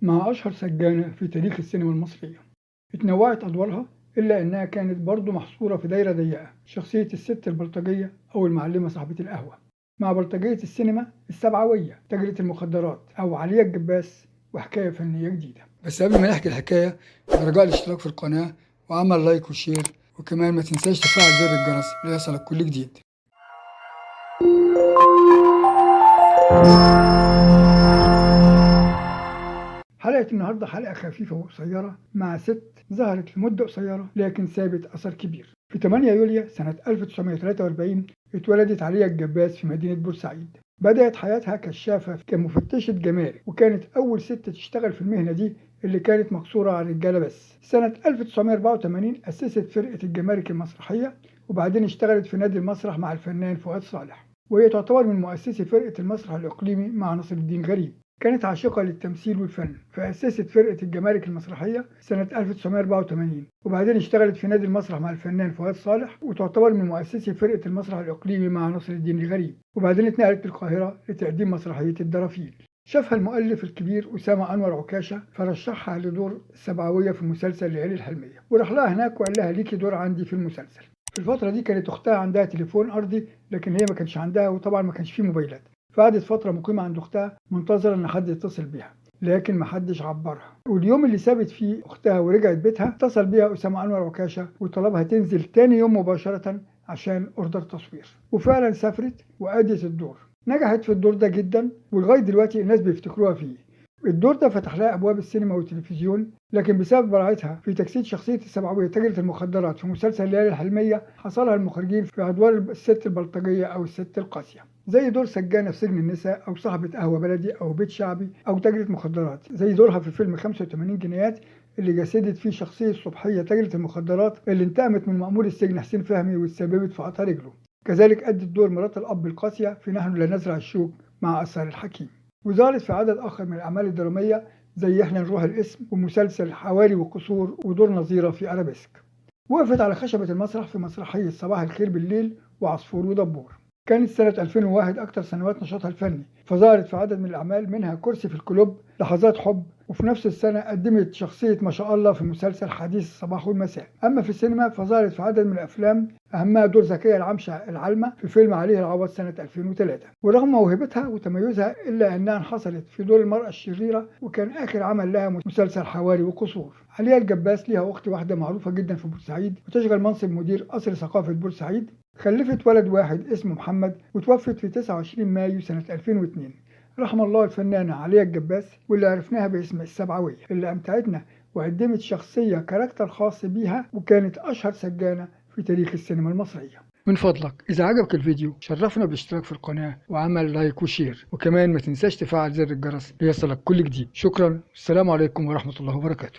مع أشهر سجانة في تاريخ السينما المصرية. اتنوعت أدوارها إلا أنها كانت برضو محصورة في دايرة ضيقة، شخصية الست البلطجية أو المعلمة صاحبة القهوة، مع بلطجية السينما السبعوية تاجرة المخدرات أو علية الجباس، وحكاية فنية جديدة. بس قبل ما نحكي الحكاية برجاء الاشتراك في القناة وعمل like و share، وكمان ما تنساش تفعل زر الجرس ليصلك كل جديد. حلقة النهاردة حلقة خفيفة وقصيرة مع ست ظهرت لمدة قصيرة لكن سابت أثر كبير. في 8 يوليو سنة 1943 اتولدت علية الجباس في مدينة بورسعيد. بدأت حياتها كشافة كمفتشة جمارك، وكانت أول ست تشتغل في المهنة دي اللي كانت مقصورة على الرجالة بس. سنة 1984 أسست فرقة الجمارك المسرحية، وبعدين اشتغلت في نادي المسرح مع الفنان فؤاد صالح، وهي تعتبر من مؤسسي فرقة المسرح الإقليمي مع نصر الدين غريب. كانت عاشقة للتمثيل والفن، فأسست فرقة الجمارك المسرحية سنة 1984، وبعدين اشتغلت في نادي المسرح مع الفنان فؤاد صالح، وتعتبر من مؤسسي فرقة المسرح الإقليمي مع نصر الدين الغريب، وبعدين اتنقلت للقاهرة لتقديم مسرحية الدرافيل. شافها المؤلف الكبير أسامة أنور عكاشة فرشحها لدور السبعوية في مسلسل ليالي الحلمية، وراح لها هناك وقال لها ليكي دور عندي في المسلسل. في الفترة دي كانت أختها عندها تليفون أرضي، لكن هي ما كانش عندها، وطبعا ما كانش فيه موبايلات، فقعدت فترة مقيمة عند أختها منتظرة إن حد يتصل بيها، لكن محدش عبرها. واليوم اللي سابت فيه أختها ورجعت بيتها اتصل بيها أسامة أنور عكاشة وطلبها تنزل تاني يوم مباشرة عشان أوردر تصوير، وفعلا سافرت وأدت الدور. نجحت في الدور ده جدا، ولغاية دلوقتي الناس بيفتكروها فيه. الدور ده فتح لها أبواب السينما والتلفزيون، لكن بسبب براعتها في تجسيد شخصية السبعوية تاجرة المخدرات في مسلسل ليالي الحلمية حصلها المخرجين في أدوار الست البلطجية أو الست القاسية، زي دور سجانة في سجن النساء أو صاحبة قهوة بلدي أو بيت شعبي أو تاجرة مخدرات، زي دورها في فيلم 85 جنيهات اللي جسدت فيه شخصية صبحية تاجرة المخدرات اللي انتقمت من مأمور السجن حسين فهمي واتسببت في قطع رجله. كذلك أدت دور مرات الأب القاسية في نحن لا نزرع الشوك مع أثار الحكيم. وظهرت في عدد آخر من الأعمال الدرامية زي إحنا نروح الاسم ومسلسل حواري وقصور ودور نظيرة في أرابيسك. وقفت على خشبة المسرح في مسرحية صباح الخير بالليل وعصفور ودبور. كانت سنة 2001 أكثر سنوات نشاطها الفني، فظهرت في عدد من الأعمال منها كرسي في الكلوب، لحظات حب، وفي نفس السنة قدمت شخصية ما شاء الله في مسلسل حديث الصباح والمساء. أما في السينما فظهرت في عدد من الأفلام أهمها دور زكية العمشة العلمة في فيلم عليه العوض سنة 2003. ورغم موهبتها وتميزها إلا أنها انحصرت في دور المرأة الشريرة، وكان آخر عمل لها مسلسل حواري وقصور. علية الجباس ليها أخت واحدة معروفة جدا في بورسعيد وتشغل منصب مدير قصر ثقافة بورسعيد. خلفت ولد واحد اسمه محمد، وتوفت في 29 مايو سنة 2002. رحم الله الفنانة علية الجباس، واللي عرفناها باسم السبعوية، اللي أمتعتنا وقدمت شخصية character خاص بيها، وكانت أشهر سجانة في تاريخ السينما المصرية. من فضلك إذا عجبك الفيديو شرفنا بالاشتراك في القناة وعمل like و share، وكمان ما تنساش تفعل زر الجرس ليصلك كل جديد. شكرا، السلام عليكم ورحمة الله وبركاته.